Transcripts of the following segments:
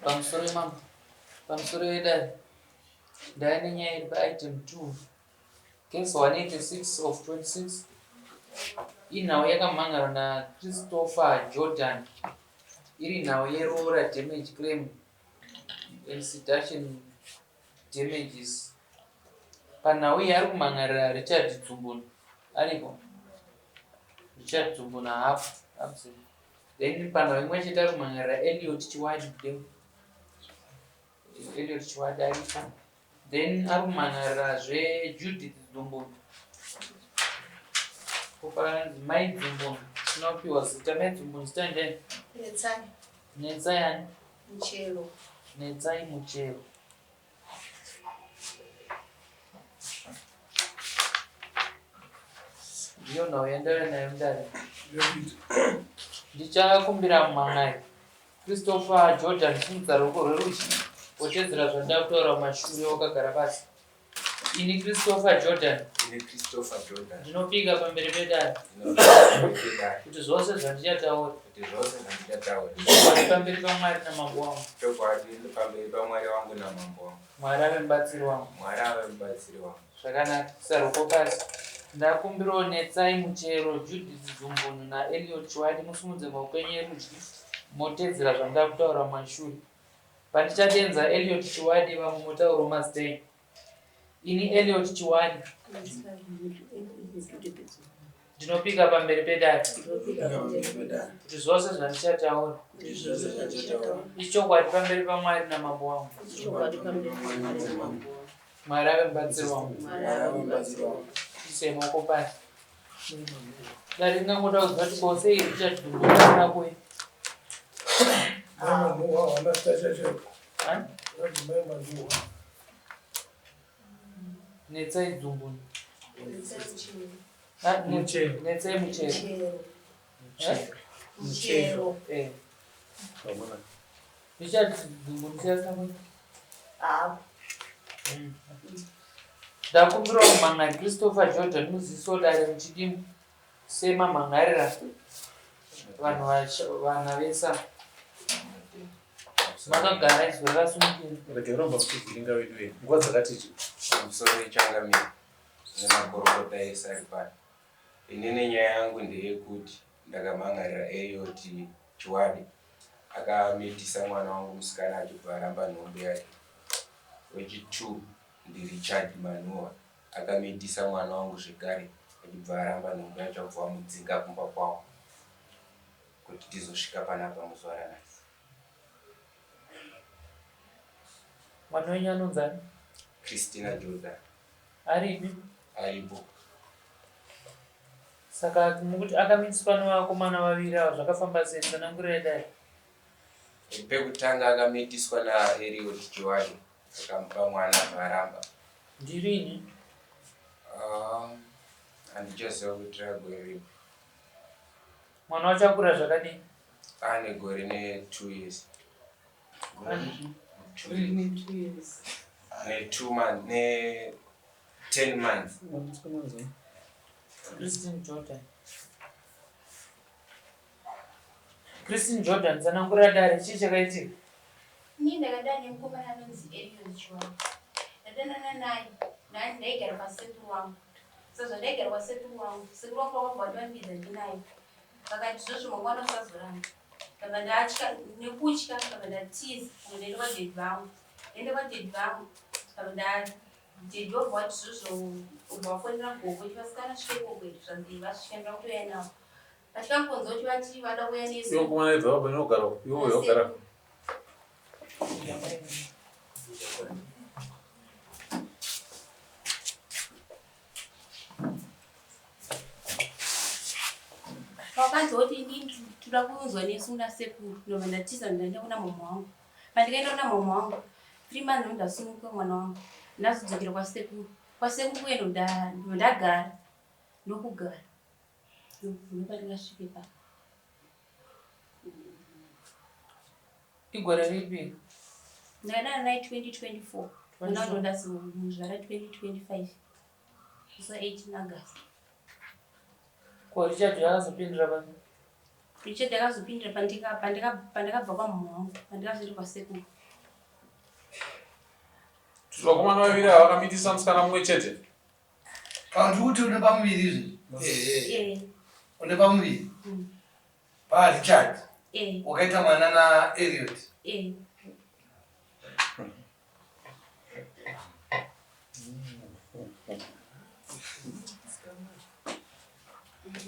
Pamusoro yemambo, pamusoro yedare, ndaya nenyaya iri paitem 2 case 186 of 26 inhau yakamhan'arwa naChristopher Jordan iri nhau yeroora damage claim and seduction damages. Panhau iyi ari kumhan'arira Richard Dzumbunu aripo. Richard Dzumbunu haapo absent. Then panhau imwe chete ari kumhan'arira Elliot Chiwadi Elliot Chiwadi aripo. Then ari kumhan'arirazve Judith Dzumbunu. Kopanzi Mai Dzumbunu tisina kupiwa zita. Mai Dzumbunu zita ndeni? Netsai. Netsai ani? Muchero. Netsai Muchero. Ndiyo nhau yandauya nayo mudare. Ndichakumbira mumhan'ari Christopher Jordan simudza ruoko rwerudyi wotedzera zvandida kutaura kumashure wakagara pasi. Ini Christopher Jordan. Ini Christopher Jordan. Ndinopika pamberi pedare. Kuti zvose zvandichataura. Kuti zvose zvandichataura. Chokwadi pamberi paMwari namambo wangu. Chokwadi pamberi paMwari wangu namambo wangu. Mwari ave mubatsiri wangu. Mwari ave mubatsiri wangu. Zvakanaka. Isa ruoko pasi. Ndakumbirawo Netsai Muchero, Judith Zumbunu naElliot Chiwadi musimudze maoko enyu erudyi motedzera zvandava kutaura mumashure. Pandichadenza Elliot Chiwadi vamwe motaurawo mazita enyu. Ini Elliot Chiwadi ndinopika pamberi pedare kuti zvose zvandichataura ichokwadi pamberi paMwari namambo wangu. Mwari ave mubatsiri wangu. Isai maoko pasi. Dare ringangoda kuziva kuti ko sei Richard Dumbu asina kuuya. Netsai Dumbu. Netsai Muchero. Muchero. Eh. Richard Dumbu ndisiyasina kuuya. Ah. Ndakumbirawo mhan'ari Christopher Jordan muziso dare muchidimu semamhan'arira vanhu vana vesa makagara izwi rakasumukira. Rega ramba kuvhiringa wedu wee nguva dzakati Pamusoro yechangamire nemakorokota ese ari pano. Inini nyaya yangu ndeyekuti ndakamhan'arira Elliot Chiwadi akamitisa mwana wangu musikana achibva aramba nhumbu yake. Wechi2 ndiRichard Manuwa akamitisa mwana wangu zvekare achibva aramba nhumbu yacho abva vamudzinga kumba kwavo kuti tizosvika panapa muzuva ranhasi. Mwana wenyu anonzi ani? Christina Jordan. Aripi? Aripo. Saka mukuti akamitiswa nevakomana vaviri ava zvakafamba sei? Tsanangurirai dai. Pekutanga akamitiswa naEriot Chiwani akamupa mwana akaramba. Ndirini? Handichaziva kuti ragore ripi. Mwana wacho akura zvakadii? Ane gore ne 2 years. Ne 2 months, ne 10 months. Christine Jordan. Christine Jordan, tsanangurira dare chii chakaitika? Ini ndakadana nemukomana anonzi Elion Chiwani. Ndadanana naye, nani ndaigara kwasekuru wangu. Saka zvandaigara kwasekuru wangu, sekuru wangu vakabva vandivambidza ndinaye. Vakati zvozvo mangwana usazoramba. Ndabva ndatya nekutya ndabva ndatiza ndabva ndaenda kwadaddy vangu. Ndaenda kwadaddy vangu ndabva nda daddy vabva vati zvozvo ubva wafonera gogo kuti vasikana svike ikoko zvanzi vasvika ndoda kutouya navo. Vachikakonza kuti vati vada kuuya nesu. Iwe mukomana ibva baba inogara iwe yogara. Vakanzwa kuti inini toda kuunzwa nesu nasekuru ndobva ndatiza ndaenda kuna mama wangu. Pandikaenda kuna mama wangu 3 months ndasununguka mwana wangu ndazodzokera kwasekuru. Kwasekuru kuye ndondagara ndokugara. Ndopandingasvike pa. Igore ripi? Ndakadana naye 2024. Mwana wangu ndazomuzvara 2025. Musi wa 18 August. Ko Richard akazopindira papi? Richard akazopindira pandakabva kwamhamha wangu pandikazoenda kwasekuru. Vakomana vaviri ava vakamitisa musikana mumwe chete. Kana ndiri kuti une pamuviri izvi? Ehe. Eh. Une pamuviri? Mm. Pa Richard. Eh. Wakaita mwana na Elliot. Eh.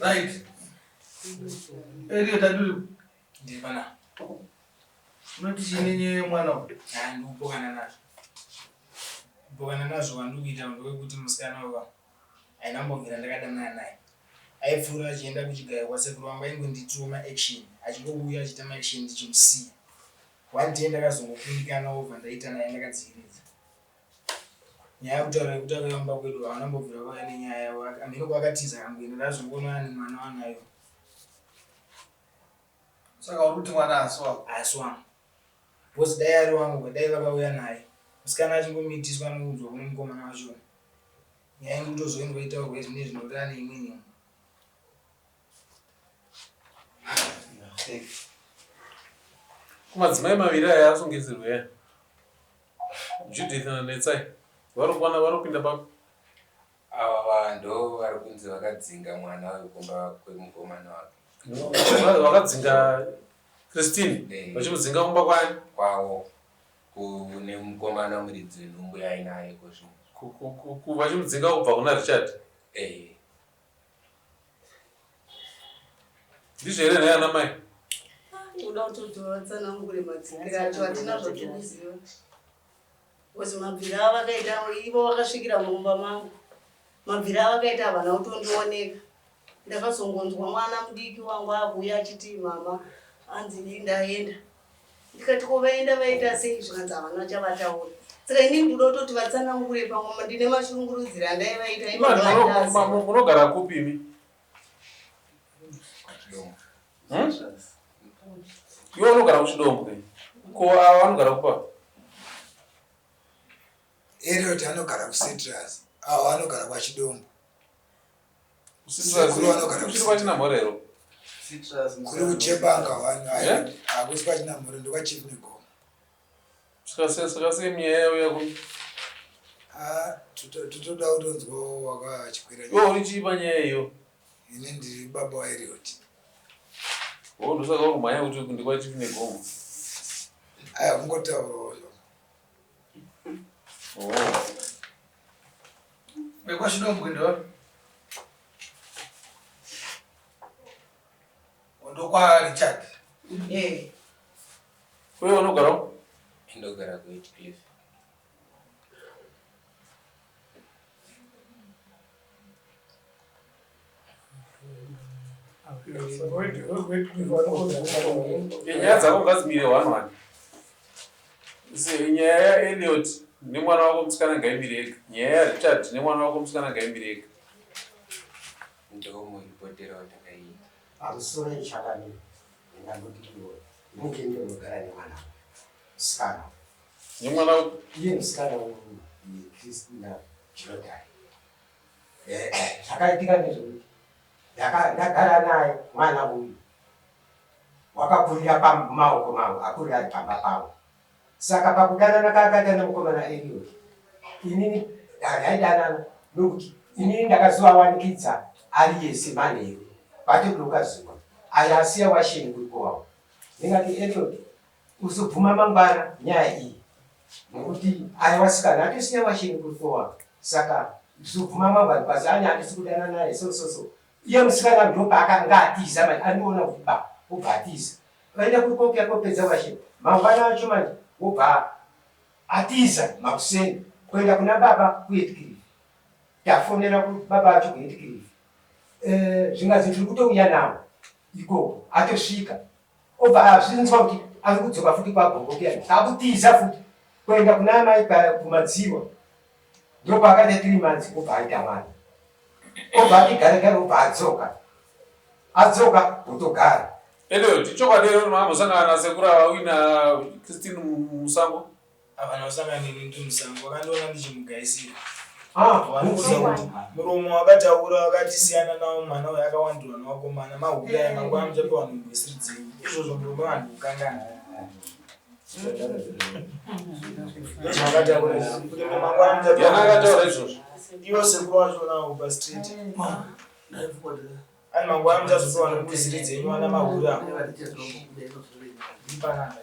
Right. Elliot aduri. Ndiri pana. Unoti chii nenyaya yemwana uyu? Ah, ndikupokana nazvo. Kupokana nazvo kwandiri kuita ndekwekuti musikana uyu haina kumbobvira ndakadanana naye. Aipfuura achienda kuchigayo kwasekuru vangu aingondiitirawo maaction achingouya achiita maaction ndichimusiya. One day ndakazongokundikana wobva ndaita naye ndakadziviridza. Nyaya yekutaura yekuti akauya kumba kwedu havana kumbobvira vauya nenyaya yavo. Hameno kwaakatiza akangoenda ndazongoona ane mwana wanayo. Saka uri kuti mwana haasi wako? Haasi wangu. Because dai ari wangu dai vakauya naye. Musikana achingomitiswa anoudzwa kune mukomana wacho. Nyaya iri kutozoendwa itaurwe zvinezvi nekuti ane imwe nyaya. Kumadzimai maviri aya asungizirwe aya. Judith naNetsai vari kukwana vari kupinda papi? Ava vanhu vari kunzi vakadzinga mwana uyu kumba kwemukomana wake. Vakadzinga Christine Eh. vachimudzinga kumba kwani? Kwavo kune mukomana muridzi wenhumbu yainaye kozvino. Vachimudzinga kubva kuna Richard. Eh. Ndizvo here nhai ana mai? Kuda kutoti vatsanangure madzikiro acho hatina zvatikuziva. Because mabviro avakaita ivo vakasvikira mumba mangu. Mabviro avakaita havana kutondioneka. Ndakazongonzwa mwana mudiki wangu akuuya achiti mama hanzi ndii ndaenda. Ndikati ko vaenda vaita sei zvikanzi havana chavataura. Saka inini ndinoda kutoti vatsanangure pamwe ndine mashungurudziro andaivaita ivo ndovandaaziva. Munogara kupi imi? Hmm? Iwe unogara kuchidombwe. Ko ava vanogara kupa? Elliot anogara kuCitrus, avo anogara kwaChidombo. KuCitrus Sekuru vanogara kuchiri kwaChinamhora Kuri kuchebanga vanhu, Eh? hakusi kwaChinamhora ndokwaChief Negomo. Saka saka sei nyaya yauya ku Ah, totoda kutonzwawo wakachikwira. Iwe uri chii panyaya iyo? Ini ndiri baba waElliot. Oh, ndosaka uri kumhanya kuti ndikwaChief Negomo. Aya kungotaurawo. Oh. VekwaChidombwe ndo ndokwa Richard. Eh. Uye unogara Ndogara kuHeathcliff. Nyaya dzako ngadzimire one one. Nyaya yaElliot nemwana wako musikana ngaimire ega. Nyaya yaRichard nemwana wako musikana ngaimire ega. Ndomuripotera watakaita. Pamusoro ichakamira ndingangoti iwe inenge ndinogara nemwana musikana. Nemwana iye musikana uyu Christina Jordan. Zvakaitika ndezvekuti ndagara naye mwana uyu wakakurira pamaoko mangu akurira ari pamba pangu. Saka pakudanana kaakaita nemukomana Eliot, inini ndaidanana nokuti inini ndakazoawanikidza ari yese manheru kwatodoka zuva aya asiya washeni kuri kwawo. Ndingati Eliot uzobvuma mangwana nyaya iyi nekuti aya wasikana atosiya washeni kuri kwawo, saka uzobvuma mangwana kwazi ane handisi kudana naye so so so. Iye musikana ndopaakanga atiza manje andiona kuti ba obva atiza vaenda kuri kokuya kopedza washeni mangwana acho manje wobva atiza makuseni kuenda kuna baba kuHeathcliff. Tafonera baba acho kuHeathcliff, zvingazi tiri kutouya nawo ikoko atosvika obva azvinzwa kuti ari kudzoka futi kwagogo kuya akutiza futi kuenda kuna amai kumadziwa. Ndopaakaita 3 months obva aita mwana, obva ati gare gare obva adzoka, adzoka otogara. Elliot, chokwadi here kuti makambosangana nasekuru ava uina Christine musango? Havana kusangana neni ndiri musango, vakandiona ndichimugaisira. Muromo wakataura wakati siyana nawo mwana uyu akawandirwa nevakomana mahure aya mangwana muchapiwa nhumbu isiri dzenyu izvozvo murume vanhu kukangana ndozvakataura kuti mangwana muchapiwa izvozvo ivo sekuru wacho nawo pastreet ani mangwana muchazopiwa nhumbu isiri dzenyu ana mahure avo ndipanapa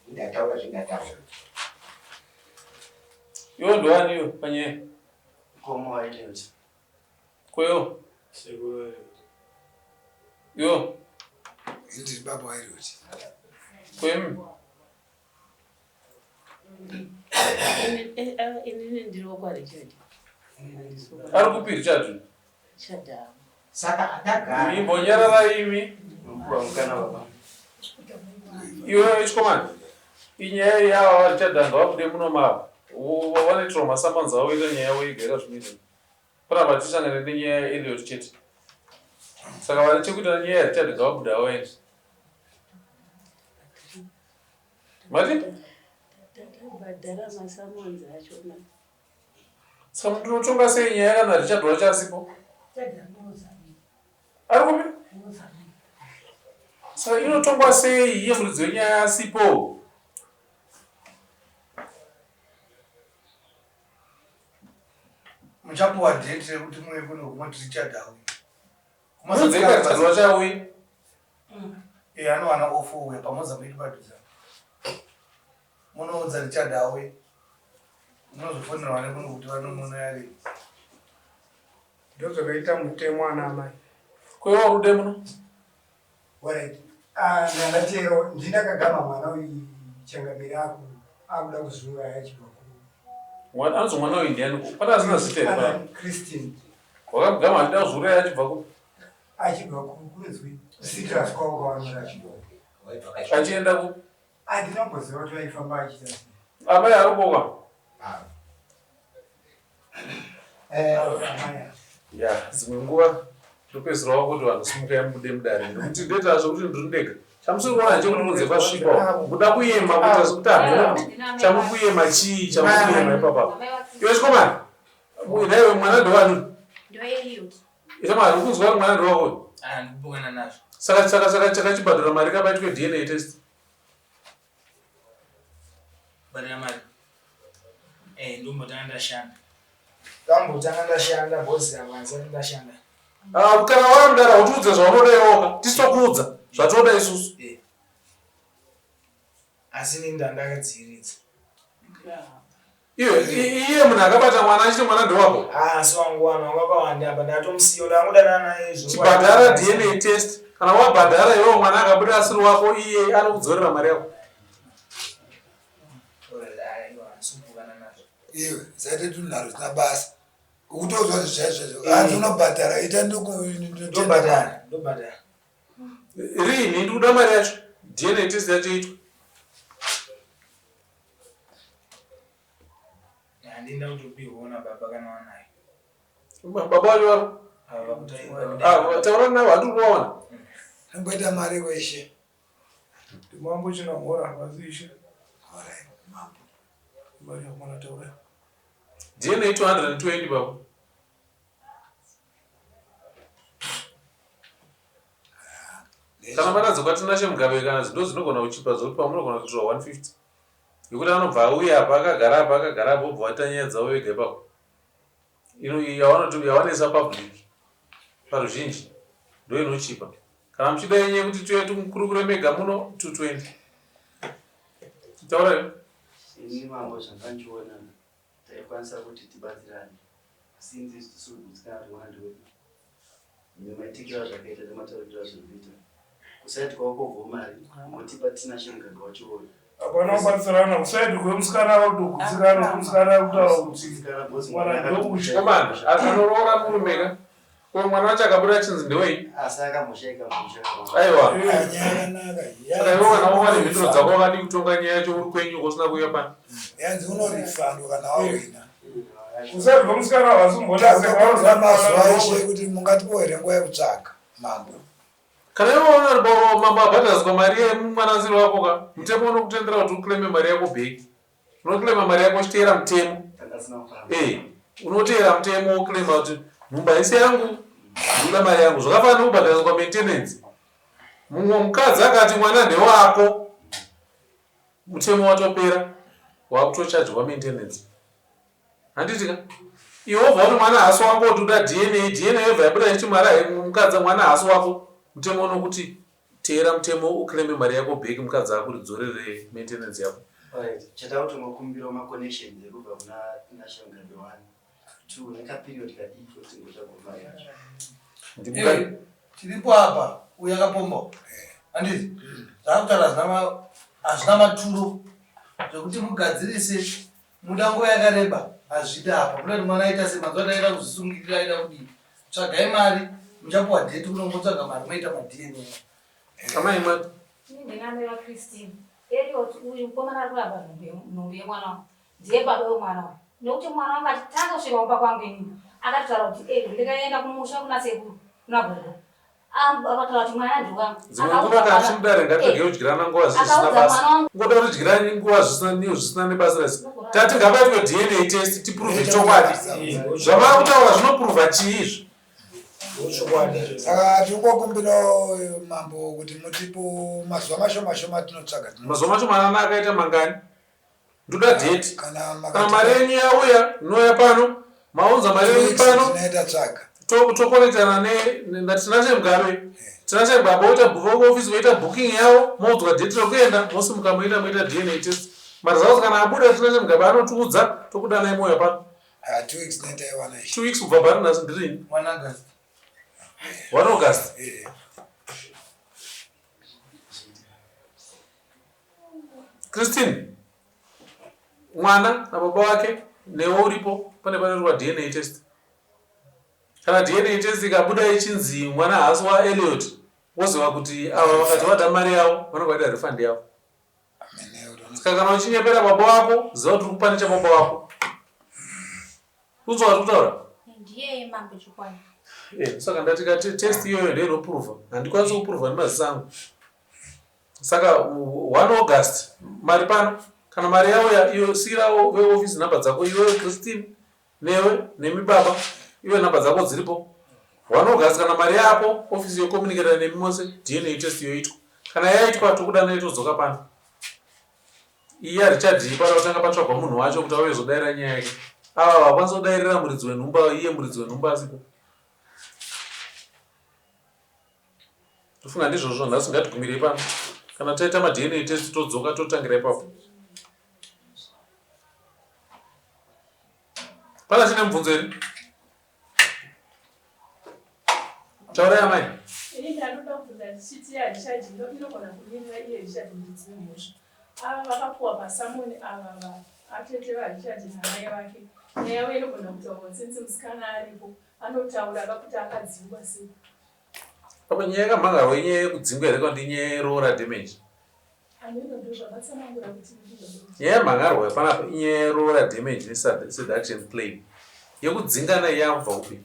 Ndataura zvindataura. Iwo ndowani iwo panyaya? Mukoma waEliot. Ko iwo? Iwo? Ndiri baba waEliot. Ko imi? Inini ndiri wokwaRichard. Ari kupi Richard? Richard avo. Saka atagara. Imbonyarara imi. Mukana baba. Iwe chikomana. Inyaya yava vaRichard ngavabude muno mava. Vanoitirwa masamanzi avo ita nyaya yavo yega yakazvimira. Panapa tisangane nenyaya yaEliot chete. Saka vane chekuita nenyaya yaRichard ngavabude avo vaende. Mati? Tatabhadhara masamonzi achona. Saka munotonga sei nyaya kana Richard wacho asipo? Ari kupi? Saka inotongwa sei iye muridzi wenyaya asipo? Muchapuwa date rekuti muuye kuno kumati Richard auye. Muudze Richard wacho auye. Eh, anowana off ouya paMozambique padhuze. Munoudza Richard auye. Munozofonerwa nekuno kuti vanomuona rini. Ndozvakaita mutemo ana amai. Ko iwe wakude muno? Alright. Ah, ndandatero ndinakagama mwana uyu changamire aku akuda kuzviuraya achibva ku Mwana anonzi mwana uyu ndiani? Pane asina zita here Ana pano? Christine Wakamugama achida kuzviuraya achibva ku achibva ku kunzwi Citrus kwavo kwavanora achibva. Achienda ku Handina kumboziva kuti vaifamba achiita sei. Amai ari kuboka. Eh, amai. Ya, dzimwe nguva ndopedzisira wakuti vanhu simukai mubude mudare nekuti ndoita zvekuti ndiri ndega. Chamusiri kuona chekuti kunze kwasvipa. Kuda kuyema kuita sekuti hamuna kuti chamuri kuyema chii chamuri kuyema ipapa. Iwe chikomana, naiwe mwana ndowani? NdoEliot. Ita mwana uri kunzwa kuti mwana ndowako uyu? Ah, ndikupokana nazvo. Saka saka saka chakachibhadhara mari kabaitwe DNA test. Bhadhara mari. Eh, ndombotanga ndashanda. Ndambotanga ndashanda boss apa handisati ndashanda. Ah, kana wamudara utiudze zvaunoda iwoka tisitokuudza zvatoda isusu. Eh. Asi ini ndandakadziiridza. Iwe iye munhu akabata mwana achiti mwana ndewako. Ah, asi wangu wana wanga wakawanda apa ndatomusiya ndangodanana naye izvo. Chibhadhara DNA test. Kana wabhadhara iwewe mwana akabuda asiri wako iye anokudzorera mari yako. Iwe zaite tunharo zvisina basa. Ukutozwa zvaizvo. Hanzi unobhadhara ita ndobhadhara. Ndobhadhara. Rini ndikuda mari yacho. DNA test yacho itwe. Handina kutopihwa nababa kana wanayo. Baba vacho vari. Ah, taura navo handiri kuvaona. Amboita mari kweshe. Ndimambo Chinamhora havasi ishe. Alright, mambo. Mari yakumana taura. DNA 220 baba. Kana manadzo kwaTinashe Mugabe kana ndo dzinogona kuchipa zvokuti pamunogona kuitirwa 150 yekuti anobva auya apa akagara apa akagara apa obva waita nyaya dzavo vega ipapo. Ino yavanoti yavanoisa public paruzhinji ndo inochipa. Kana muchida yenyu yekuti tiuye timukurukure mega muno 220. Taurai. Ini mambo zvandandiona taikwanisa kuti tibatsirane asi inzi tisiri kugutsikana kuti mwana ndewedu nemaitikiro azvakaita nematauriro azvinoita kusaidi kwavo kobvawo mari motipa Tinashe Mugabe wacho uyu. Hapana kubatsirana kusaidi kwemusikana vakutogutsikana musikana akutaura kuti mwana ndouyu. Komana anoroora murume ka. Ko mwana wacho akabuda achinzi ndewei? Asi akamboshaika musha. Aiwa. Yakanaka. Saka iwe kana wava nemhinduro dzako wakadii kutonga nyaya yacho uri kwenyu usina kuuya pano? Yanzi unorifandwa kana wawina. Kusaidi kwemusikana havasi Takaudza mazuva eshe kuti mungatipo here nguva yekutsvaga mambo. Kana iwe waona kuti mambo abhadhariswa mari yemwana asiri wako ka, mutemo unokutendera kuti uclaime mari yako back. Unoclaima mari yako uchiteera mutemo. Eh, unoteera mutemo woclaima kuti nhumba haisi yangu, ndoda mari yangu. Zvakafanana nekubhadhariswa maintenance. Mumwe mukadzi akati mwana ndewako, mutemo watopera, wakutochajwa maintenance. Handiti ka? Iwe wobva wati mwana haasi wako woti uda DNA, DNA yobva yabuda ichiti mari mukadzi mwana haasi wako. Mutemo unokuti teera mutemo uclaime mari yako back mukadzi akuridzorere maintenance yako. Alright, chata kuti ungokumbirawo maconnections ekubva kuna Tinashe Mugabe 1, 2 nekaperiod kadiki kuti tingotsvaga mari yacho. Eh, tiripo apa uyu akapomba handiti zvaakutaura hazvina maturo zvekuti mugadzirise Muda nguva yakareba hazvidi apa muda kuti mwana aita sei mazuva aida kuzvisungirira aida kudii tsvagai mari muchapuwa date kuno motsvaga mari moita maDNA. Amai mwana. Ini ndini amai vaChristine. Elliot uyu mukomana ari kuramba nhumbu yemwana wangu ndiye baba wemwana wangu nekuti mwana wangu achitanga kusvika kumba kwangu inini akatotaura kuti Elliot ndikaenda kumusha kuna sekuru kuna gogo akataura kuti mwana ndewangu. Dzimwe nguva kana tichimudare ngatirege kudyirana nguva zvisina basa. Ngoda kudyirana nguva zvisina zvisina nebasa rese. Tati ngapaitwe DNA test tiprove chokwadi. Zvavari kutaura zvinoprova chii izvi? Saka tiri mambo kuti mutipo mazuva mashoma shoma tinotsvaga. Mazuva mashoma anana akaita mangani? Ndoda date. Kana mari yenyu yauya, inouya pano. Maunza mari yenyu pano. Tokonectana naTinashe Mugabe. Tinashe Mugabe oita office voita booking yavo, moudzwa date rekuenda, mosimuka moita moita DNA test. Maresults kana abuda Tinashe Mugabe anotiudza tokudanai mouya pano. Ah, 2 weeks nentaiwana 2 weeks kubva pari nhasi ndirini? 1 August. 1 August. Eh. Christine, mwana nababa wake newe uripo pane panoitwa DNA test. Kana DNA test ikabuda ichinzi mwana haasi waElliot, woziva kuti ava vakati vada mari yavo vanenge vaida refund yavo. Saka kana uchinyepera baba wako, ziva kuti uri kupanicha baba wako. Unzwa vari kutaura? Ndiye mambo chokwadi. Eh, saka ndati kati test iyoyo ndiyo inoprova. Handikwanisi kuprova nemaziso angu. Saka 1 August mari pano kana mari yauya iyo siirawo veoffice number dzako iwewe Christine newe nemi baba iwe number dzako dziripo. 1 August kana mari yako office yocommunicata nemi mose DNA test yoitwa. Kana yaitwa tokudanai todzoka pano. Iyi yaRichard iyi pada kutanga patsvagwa munhu wacho kuti auye zodaira nyaya yake. Ava havakwanisi kudairira muridzi wenhumba iye muridzi wenhumba asipo. Tofunga ndizvozvo nhasi ngatigumirei pano. Kana taita maDNA test todzoka totangira ipapo. Pana chine mubvunzo here? Taurai amai. Ini ndanoda kubvunza ndichiti yaRichard inogona kumirira iye Richard muridzi wemhosva. Ava vakapuwa pasamoni ava va atete vaRichard namai vake. Nyaya yavo inogona kutaurwa since musikana aripo anotaura ka kuti akadzingwa sei. Apa nyaya yakamhangarwa inyaya yekudzingwa here kana kuti inyaya yeroora damage? Ameno ndozvavatsanangura kuti ndizvo. Nyaya yamhangarwa panapa inyaya yeroora damage neseduction claim. Yekudzingana iyi yakubva kupi?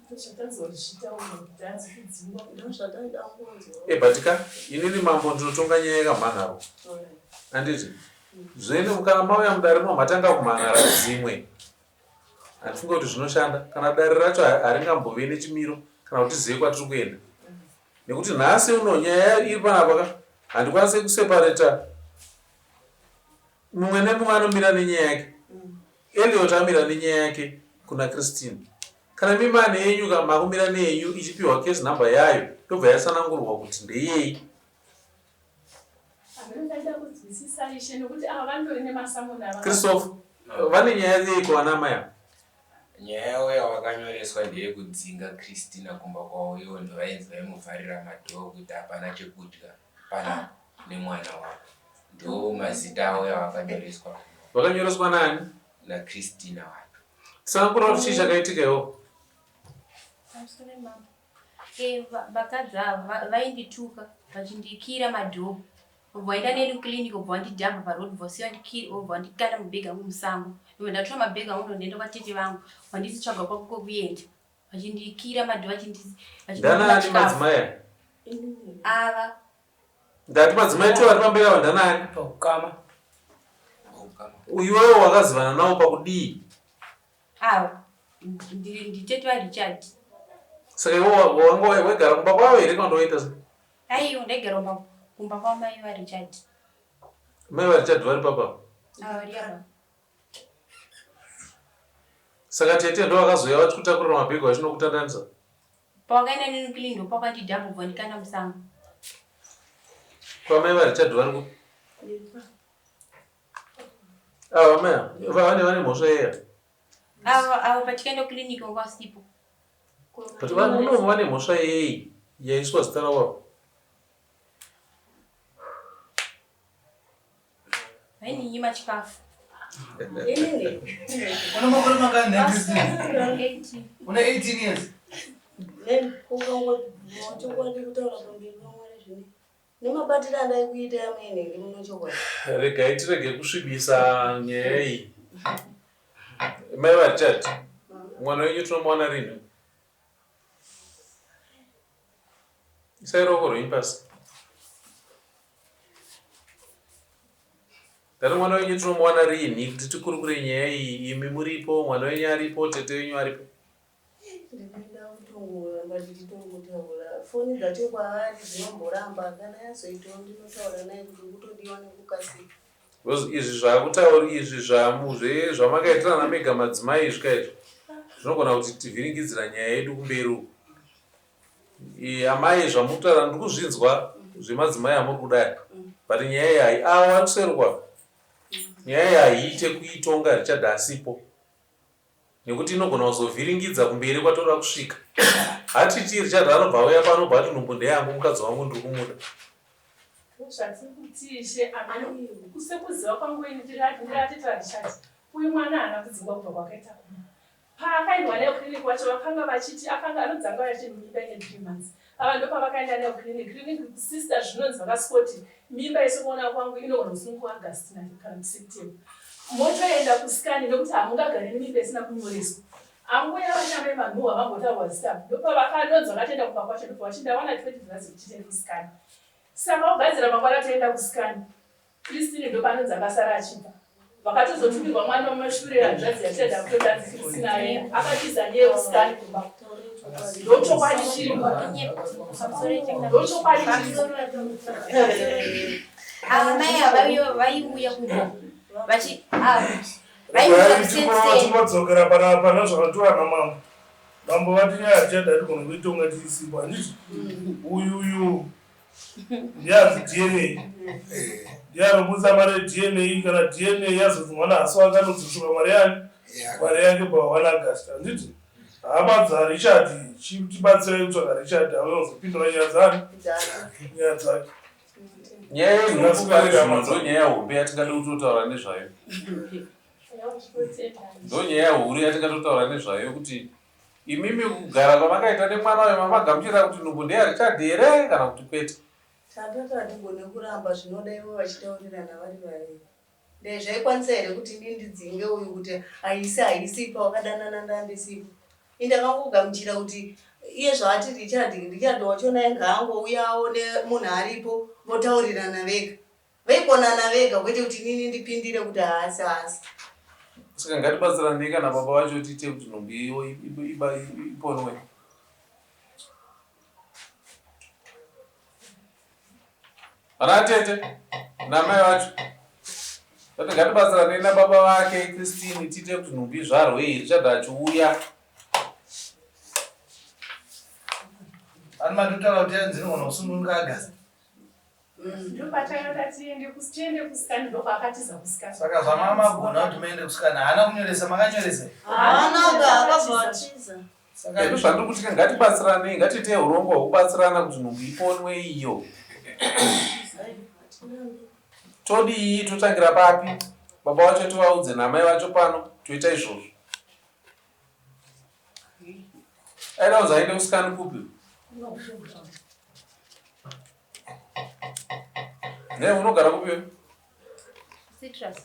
Ndozvatanzwa zvichitaurwa kuti hanzi kudzingwa. Ndozvataida kunzwa. Eh, but ka inini mambo ndinotonga nyaya yakamhangarwa. Handiti? Zvino kana mauya mudare muno matanga kumhan'ara dzimwe. Handifunge kuti zvinoshanda. Kana dare racho haringambovi nechimiro kana kuti tizive kwatiri kuenda. Nekuti nhasi uno nyaya iri panapa ka handikwanise kuseparata mumwe nemumwe anomira nenyaya yake. Elliot amira nenyaya yake kuna Christine. Kana mimi mane yenyu ka makumira neyenyu ichipiwa case number yayo yobva yatsanangurwa kuti ndeyei. Christoph, vane nyaya yeiko vana amai ava? Nyaya yavo yavakanyoreswa ndeyekudzinga Christina kumba kwavo ivo ndovainzi vaimuvharira madhoo kuti hapana chekudya panapa nemwana wavo. Ndo mazita avo yavakanyoreswa. Vakanyoreswa nani? NaChristina wacho. Tsanangura kuti chii chakaitika iwo. Pamusoro mambo. Eh, vakadzi ava vaindituka vachindikira madhoo obva vaenda neni kuclinic obva vandidhamba paroad vosiya obva vandikanda mabhegi angu musango ndobva ndatora mabhegi angu ndondienda kwatete vangu vanditi tsvaga kwako kwekuenda vachindikira madhoo vachindindanani madzimai ava ndati madzimai two vari pamberi ava ndanani paukama Iwewe wakazivana navo pakudii? Ava nditete vaRichard. Saka iwe wanga waigara kumba kwavo here kana waita sei? Aiwa, ndaigara kumba kwamai vaRichard. Mai vaRichard vari papa? Ava vari apa. Saka tete ndo vakazouya vachikutakurira mabhegi vachinokutandanisa? Pawakaenda neni clean ndopakandidhampa kubva ndikanda musango. Kwamai vaRichard vari kupi? Ava mai vane vane mhosva yeya. Ava ava patikaenda kuclinic wanga wasipo. But vane vane mhosva yeyi yaiswa zita ravo apa? Vaindinyima chikafu. Une makore mangani nhai Christine? Une 18 years. Chokwadi kutaura pamberi paMwari zvine nemabatiro andaikuita amene muno chokwadi. Regai tirege kusvibisa nyaya iyi. Mai vaRichard, mwana wenyu tinomuwana rinhi? Isai ruoko rwenyu pasi. Ndati mwana wenyu tinomuwana rinhi kuti tikurukure nyaya iyi imi muripo, mwana wenyu aripo, tete wenyu aripo. Ndinoda kutongoramba tichitongotaura foni dzacho kwaari dzinomboramba kana yazoitawo ndinotaura naye kuti ukutodiwa nekukasika. Because izvi zvakutauri izvi zvamu zve zvamakaitirana mega madzimai izvi ka izvi zvinogona kuti tivhiringidzira nyaya yedu kumberi uku. Amai zvamukutaura ndiri kuzvinzwa zvemadzimai amuri kudaya but nyaya iyi hai avo vari kuseri kwavo nyaya iyi haiite kuitonga Richard asipo nekuti inogona kuzovhiringidza kumberi kwatoda kusvika hatiti Richard anobva auya pano obva ati nhumbu ndeyangu mukadzi wangu ndiri kumuda Zvatiri kuti ishe amai sekuziva kwangu ini ndiri atete vaRichard uyu mwana haana kudzingwa kubva kwakaita kumba Paakaendwa nayo kuclinic wacho vakanga vachiti akanga anonzi anga auya achiti mimba ine 3 months. Ava ndopavakaenda nayo kuclinic. Clinic sister zvinonzi vakasvikoti mimba sekuona kwangu inogona kusununguka August kana kuti September. Motoenda kuscan nekuti hamungagare nemimba isina kunyoreswa. Ambuya vachamai manhuhwa vambotaurwa zita apa. Ndopavakanonzi vakatoenda kumba kwacho ndobva vachiti ndawana 20 dollars yekuti tiende kuscan. Saka vogadzira mangwana toenda kuscan. Christine ndopaanonzi akasara achibva. Vakatozotumirwa mwana mumashure hanzvadzi yaTenda kutoti anzi Christine aenda. Akatiza nyaya yekusikani kumba. Ndochokwadi chiripo. Ndochokwadi chiripo. Ava mai ava vaiuya kumba vachi vaiuya kuseni. Tinodzokera pana zvakataura namambo. Mambo vati nyaya yaTenda hatigoni kuitonga tisipo handiti? Uyu uyu ndiye anzi dna ndiye anobudisa mari yedna kana dna yazonzi mwana haasi wake anodzoserwa mari yani mari yake pa 1 august handiti hama dzarichard chitibatsirai kutsvaga richard auye kuzopindura nyaya dzani nyaya dzake nyaya yenhubu ndo nyaya hombe yatingade kutotaura nezvayo ndo nyaya huru yatingatotaura nezvayo kuti Imimi kugara kwamakaita nemwana uyo mamagamuchira kuti nhumbu ndeya Richard here kana kuti kwete? Tatati hatigone kuramba zvinoda ivo vachitaurirana vari vaviri. Dai zvaikwanisa here kuti ini ndidzinge uyu kuti haisi haisi pawakadanana ndandisipo. Ini ndakangogamuchira kuti iye zvaati Richard, Richard wachona ngaangouya aone munhu aripo votaurirana vega. Vaikonana vega kwete kuti inini ndipindire kuti haasi haasi. Saka ngatibatsiranei kana baba vacho tiite kuti nhumbu iyo iponwe. Vana tete namai vacho vati ngatibatsiranei nababa vake Christine tiite kuti nhumbu izvarwe iyi Richard achiuya. Ani matotaura kuti yanzi inogona kusununguka August. Ndopatanga tiende tiende kusikani ndopaakatiza kusikani. Saka zvamamagona kuti muende kusikani haana kunyoresa makanyoresa? Haana akabva atiza. Saka ndizvo zvandiri kuti ngatibatsiranei ngatiitei urongwa hwekubatsirana kuti nhumbu iponwe iyo. Todii totangira papi? Baba vacho tivaudze namai vacho pano toita izvozvo. Aida kunzi aende kusikani kupi? Ne unogara kupi? Citrus.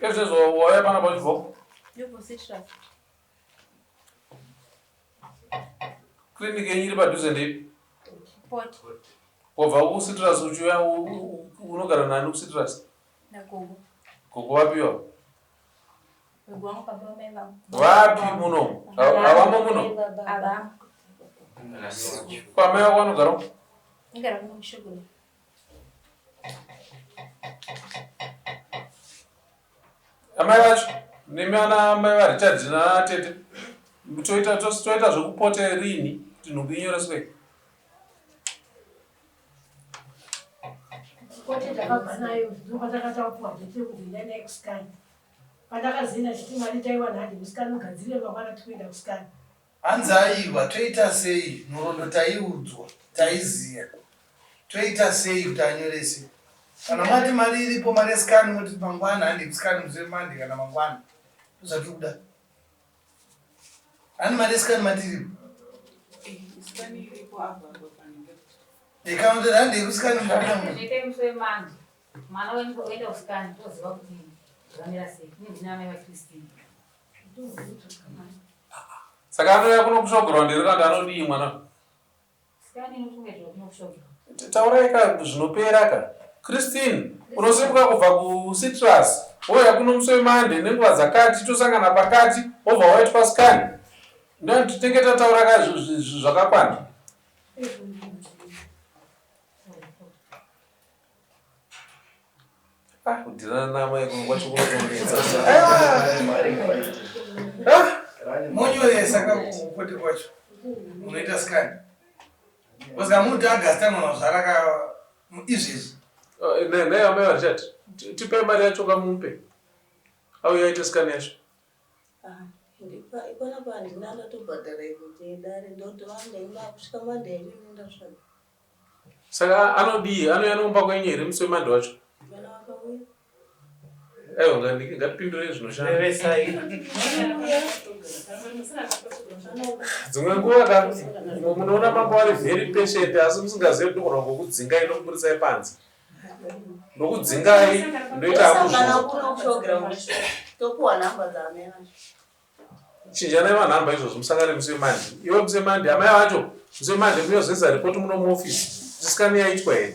Ezvezvo wauya pana pachibva? Ndiko Citrus. Clinic yenyu iri padhuze ndeipi? Port. Wobva kuCitrus uchiuya unogara nani kuCitrus? Nagogo. Gogo vapiwa? Gogo vangu baba vamai vangu. Vapi muno? Havamo muno? Havamo. Kwamai vako vanogara? Vanogara kuno kuShogoro. Amai vacho nemi ana mai vaRichard natete toita toita zvekupote rini kuti nhumbu inyoreswe? Pote takabva nayo ndopatakatapuwa date yekuti endai naye kuscan. Pandakazoenda chiti mari taiwana handi kuscan mugadzirire mangwana tikuenda kuscan. Hanzi aiwa toita sei nhoroondo taiudzwa taiziya toita sei kuti anyorese kana mati mari iripo mari yescan moti mangwana handi kuscan musi weMonday kana mangwana ndozvatiri kuda hani mari yescan mati iripo kana kuti handi yekuscan Zviite musi weMonday. Mwana wenyu oenda kuscan toziva kuti zvamira sei. Ini ndina amai vaChristine. Saka anouya kuno kushowground here kana anodii mwana? Taurai ka zvinopera ka. Christine, unosimuka kubva kuCitrus wouya kuno musi weMonday nenguva dzakati tosangana pakati wobva waitwa scan. Ndoti tinenge tataura ka zvakakwana. Ah, kudhirana namai kuno kwacho kunotonetsa. Monyoresa kakukote kwacho munoita scan because kamuti August anonozvara ka izvezvi. Eh, naye amai vachati tipei mari yacho kamupe auye aite scan yacho. Ah, Ipanapa handina ndatobhadhara kuti dare ndotova ndaimba kusvika Monday yacho ndasvaga. Saka anodii? Anouya nokumba kwenyu here musi weMonday wacho? Vana vakauya. Aiwa ngatipindurei zvinoshanda. Dzimwe nguva ka munoona mambo vari very patient asi musingazive kuti ndogona kukudzingai ndokuburitsai panze. Ndokudzingai ndoita hangu Tosangana zvinhu. kuno kushowground. Topuwa nhamba dzaamai vacho. Chinjanai manhamba izvozvo musangane musi weMonday. Iwe musi weMonday amai vacho musi weMonday munozoisa report muno muoffice. Kuti scan yaitwa here?